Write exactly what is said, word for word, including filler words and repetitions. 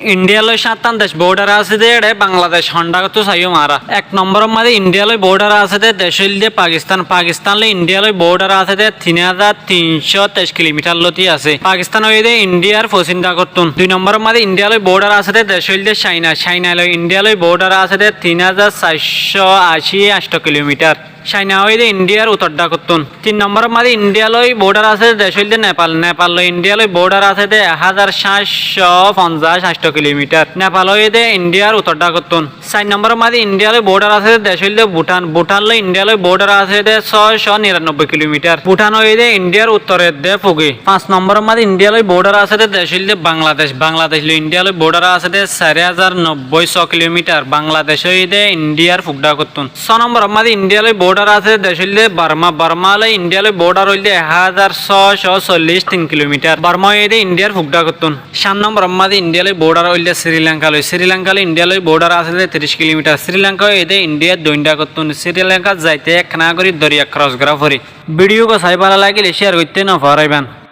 Indhíya loi háñttan dec boódar asé dé éçe Bangladec hondhágottú saiyúm añára. Ek nombóror mazé Indhíya loi boódar asé dé dec óilde Pakistán. Pakistán loi Indhíya loi boódar asé dé tin házar tin cót teic kilomithár lóti asé. Pakistán óiye dé Indhíyar fosín dhágottún. Dui nombóror mazé Indhíya loi boódar asé dé dec óilde Caina. Caina loi Indhíya loi boódar asé dé tin házar sair cót ací añctho kilomithár. Caina óiye dé Indhíyar utor dhágottún. Tin nombóror mazé Indhíya loi boódar asé dé dec óilde Nepal. Nepal loi Indhíya loi boódar asé dé ek házar háñt cót fonzaic añctho kilomithár. Nepal óiye dé Indhíyar utor dhágottún. Sair nombóror mazé Indhíya loi boódar asé dé dec óilde Bután. Bután loi Indhíya loi boódar asé dé só cót niranobboi kilomithár. Bután óiye dé Indhíyar uttor edde fuge. Fañs nombóror mazé Indhíya loi boódar asé dé dec óilde Bangladec. Bangladec loi Indhíya loi boódar asé dé sair házar nobboi só kilomithár. Bangladec óiye dé Indhíyar fuk dhágottún. Só nombóror mazé Indhíya loi boódar asé dé dec óilde Borma. Borma loi Indhíya loi boódar óilde ek házar só cót sollic tin kilomithár. Borma óiye dé Indhíyar fuk dhágottún. Háñt nombóror mazé Indhíya loi boódar óilde Sri Lanka loi. Sri Lanka loi Indhíya loi boódar asé dé tiríc kilomithár. Sri Lanka óiye dé Indhíyar doin dhágottún. Sri Lanka zaite ekkána gorí doriya kros gorá foré. Bidhiyó gán sai bála lagilé cíyar goitté no foóraibán.